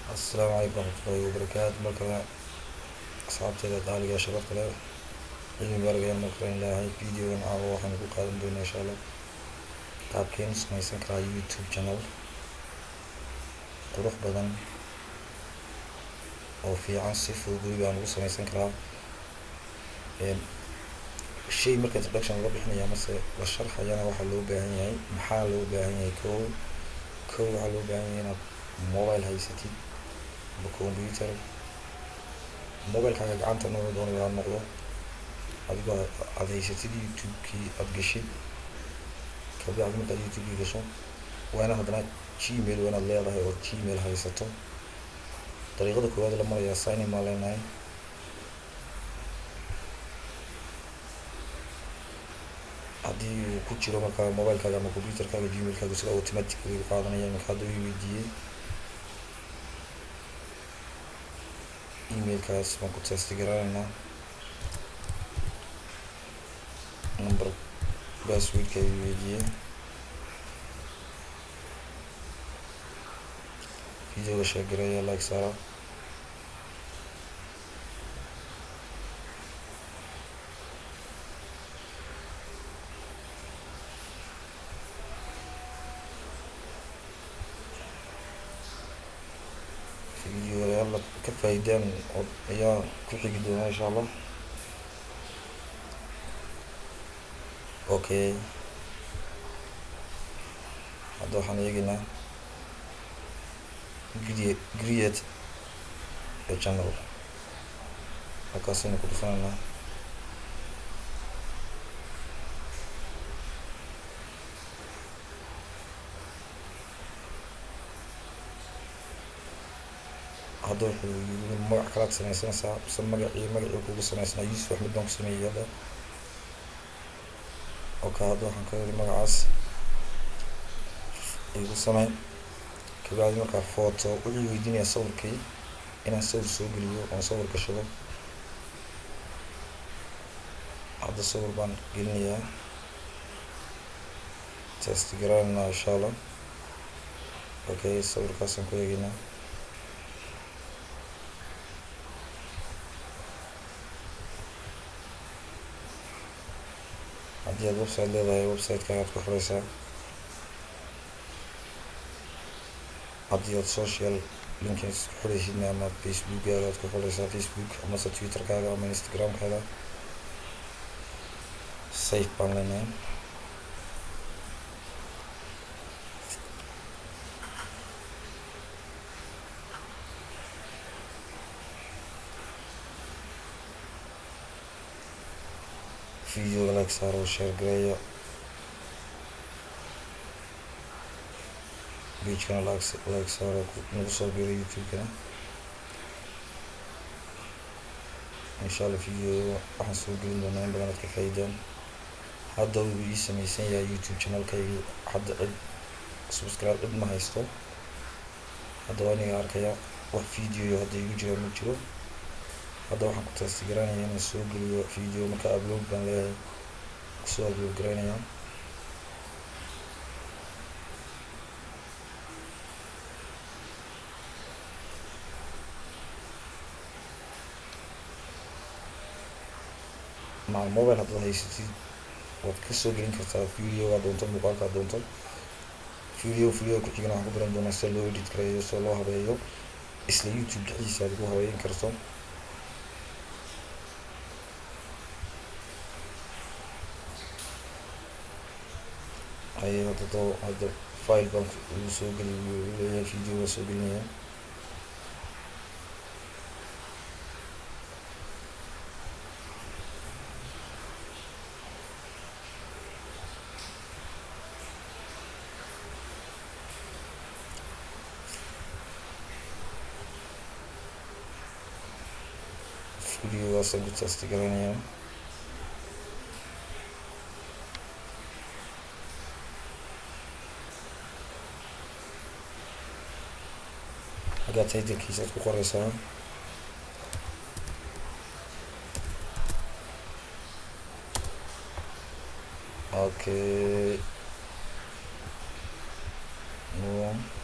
Assalaamu calaykum waraxmatullaahi wabarakaatu. Markale asxaabteyda qaaliga, sharafta leh, ciid mubaarak ayaan markale leeyahay. Videogan caawa waxaan ku qaadan doonaa, insha Allah, qaabkeen samaysan karaa YouTube channel qurux badan oo fiican, si fudud weliba aan ugu samaysan karaa. Shay marka introduction laga bixinaya mase la sharxayana, waxaa loo baahan yahay, maxaa loo baahan yahay? Kow kow, waxaa loo baahan yahay inaad mobile haysatid ama computer. Mobilekaaga gacanta noocu doonayo ha noqdo, adigoo aad haysatid YouTube-kii aad gashid. Kabacdi markaad YouTube-kii gasho, waa inaad haddana Gmail waa inaad leedahay oo Gmail haysato. Dariiqada koowaad la marayaa, sign in baan leenahay. Haddii uu ku jiro markaa mobilekaaga ama computerkaaga Gmailkaaga, sida automatically u qaadanaya. Iminka hadda ii weydiiyey emailkaas, baan ku test garanaynaa. Number passwordka ii weydiiyey. Videoga share gareeya, like saara. Videoyaal ka faa'iidaan ayaa ku xigi doona, insha Allah. Okay, hadda waxaan eegaynaa create a channel. Halkaasaynu ku dhufanaynaa. Hadda wuxuu yiri magac kalaad samaysanaysaa mise magacii kugu samaysnaa? Yusuf Axmed baan ku sameeyey hadda. Okay, hadda waxaan ka yiri magacaas igu samey. Kabacdi markaa photo wuxuu weydiinayaa, sawirkii inaan sawir soo geliyo oon sawir gashado. Hadda sawir baan gelinayaa, test garaynaa, insha Allah. Okay, sawirkaasaan ku eegaynaa. Haddii aad website leedahay, website-kaagaad ku xiraysaa. Haddii aad social linkings ku xiraysidna, ama Facebookkaaga aad ku xiraysaa, Facebook amase Twitterkaaga ama Instagramkaaga. Save baan leenahay. Videoga like saaro, share gareeya, pagekana like saaro, nagu soo biiro YouTube-kana, insha Allah. Video waxaan soo gelin doonaa in badan aad ka faa'iidaan. Hadda wuu ii sameysan yahay YouTube channelkaygu. Hadda cid subscribe cid ma haysto. Hadda waa aniga arkaya, wax video hadda igu jira ma jiro. Hadda waxaan ku test garanaya inaan soo geliyo video. Marka upload baan leeyahay, kusoo upload garaynaya. Maca mobile haddaad haysatid, waad kasoo gelin kartaa videogaa doonto, muuqaalkaa doonto. Video ku xigana waxaan ku baran doonaa sida loo edit gareeyo, sida loo habeeyo, isla YouTube dhexdiisa aad ugu habeyn karto. Haye, hadda doo hadda file baan ugu soo geli leeyahay, video baan soo gelinaya. Videogaasaan ku test garanayaa. Xaggaa titlekiisa aad ku qoreysaa. Okay. No.